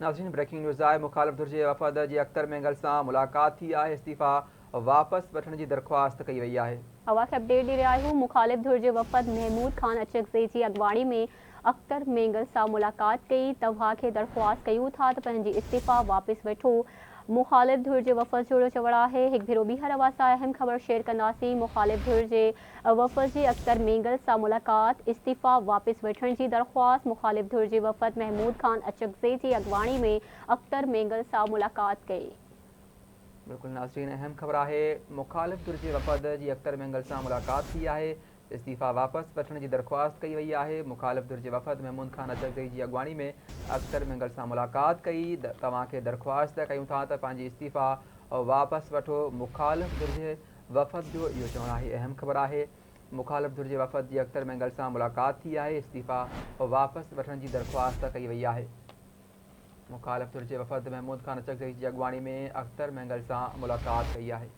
ناظرين breaking news آهي مخالف ڌر جي وفد جي اختر مينگل سان ملاقات ٿي آهي استعيفا واپس وٺڻ جي درخواست ڪئي وئي آهي. اوهان کي اپڊيٽ ڏئي رهيا آهيون مخالف ڌر جي وفد محمود خان اچڪزئي جي اڳواڻي ۾ اختر مينگل سان ملاقات ڪئي توهان کي درخواست ڪيون ٿا ته پنهنجي استعيفا واپس وٺو مخالف ڌر جي وفد جو چوڻ آهي هڪ ڀيرو ٻيهر اوهان سان اهم خبر شيئر ڪنداسين مخالف ڌر جي وفد جي اختر مينگل سان ملاقات، استعيفا واپس وٺڻ جي درخواست مخالف ڌر جي وفد محمود خان اچڪزئي جي اڳواڻي ۾ اختر مينگل سان ملاقات ڪئي. بلڪل ناظرين اهم خبر آهي مخالف ڌر جي وفد جي اختر مينگل سان ملاقات ٿي آهي استعيفا واپس وٺڻ جي درخواست ڪئي وئي آهي، مخالف ڌر جي وفد محمود خان اچڪزئي جي اڳواڻي ۾ اختر مينگل سان ملاقات ڪئي، توهان کي درخواست ڪيون ٿا ته پنهنجي استعيفا واپس وٺو، مخالف ڌر جي وفد جو اهو چوڻ آهي، اهم خبر آهي مخالف ڌر جي وفد جي اختر مينگل سان ملاقات ٿي آهي، استعيفا واپس وٺڻ جي درخواست ڪئي وئي آهي، مخالف ڌر جي وفد محمود خان اچڪزئي جي اڳواڻي ۾ اختر مينگل سان ملاقات ڪئي آهي.